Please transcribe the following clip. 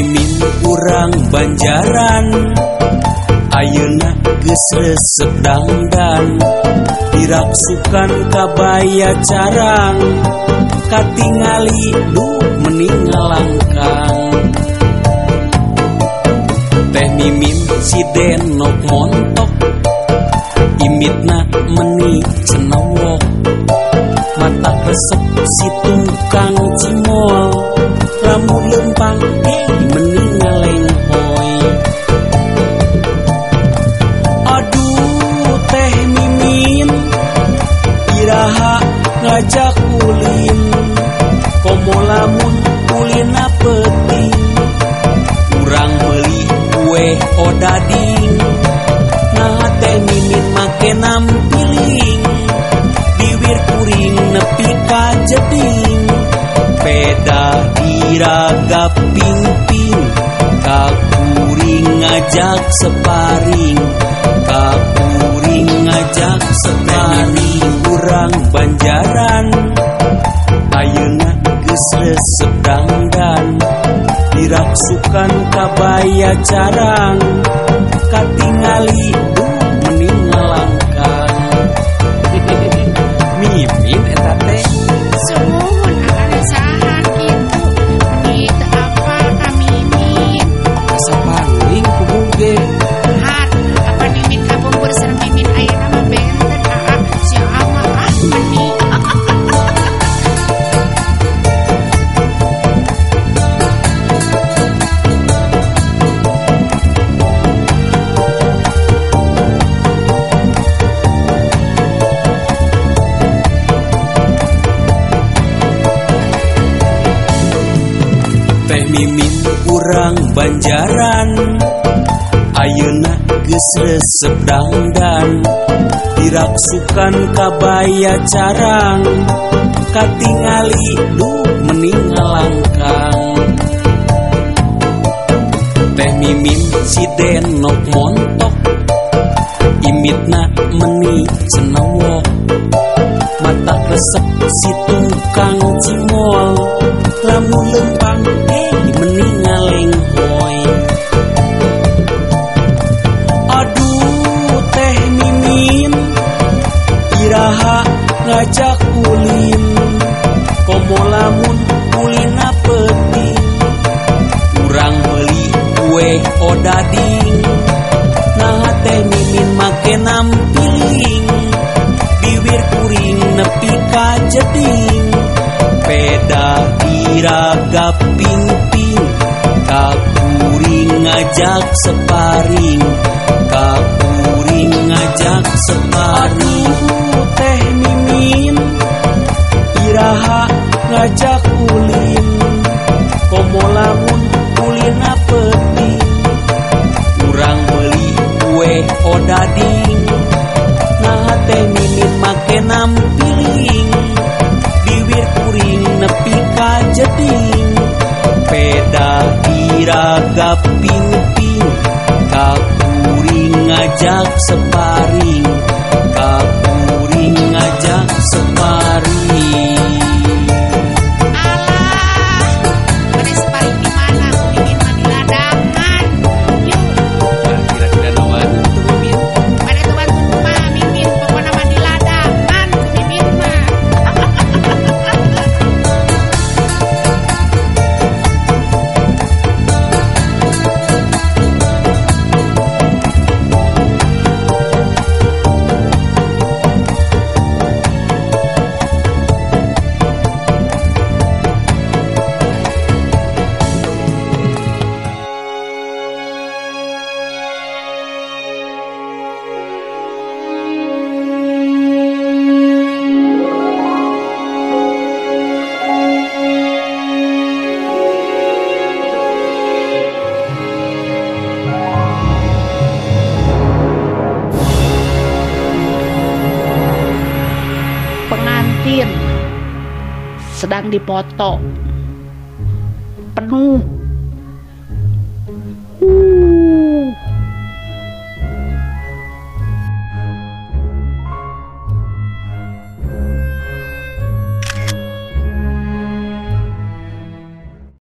Mimin urang Banjaran, ayeuna geus resep dangdan. Diraksukan kabaya carang, katingali duh meni ngalangkang. Teh Mimin si denok montok, imitna meni cenowok. Mata resep si tukang cimol, lamun lempang meni ngalenghoy. Aduh Teh Mimin, iraha ngajak ulin, komo lamun ulina peuting. Urang meuli kue odading, nah Teh Mimin make nampiling. Biwir kuring nepi ka jeding, peda diraga ping-ping. Ka kuring ngajak separing, ka kuring ngajak separing. Urang Banjaran, ayeuna geus resep dangdan. Diraksukan kabaya carang, katingali duh meni ngalangkang. Mimin eta teh sumuhun akang saha kitu meni teu apal ka Mimin. Asa pangling kubu ge. Hat, apa Mimin kapungkur sareng Mimin ayeuna mah benten aa si ama ah meni. Teh Mimin urang Banjaran, ayeuna geus resep dangdan. Diraksukan kabaya carang, katingali duh meni ngalangkang. Teh Mimin si denok montok, imitna meni cenowok. Mata resep si tukang cimol, lamun lempang meni ngalenghoy. Aduh Teh Mimin, iraha ngajak ulin, komo lamun ulina peuting. Urang meuli kue odading, nah Teh Mimin make nampiling. Biwir kuring nepi ka jeding, peda diraga ping-ping. Ka kuring ngajak separing, ka kuring ngajak separing. Aduh Teh Mimin, iraha ngajak ulin, komo lamun ulina peuting. Urang meuli kue odading, nah Teh Mimin make nampiling. Biwir kuring nepi ka jeding, peda diraga ping-ping. Ka kuring ngajak separing, ka kuring ngajak separing. Alah, bade separing di mana ku Mimin mah di ladangan. Yuk. Nah, kira-kira nawan tuh Mimin. Bade teu bantu kumaha Mimin, pokona mah di ladangan ku Mimin mah. Pengantin sedang dipoto, penuh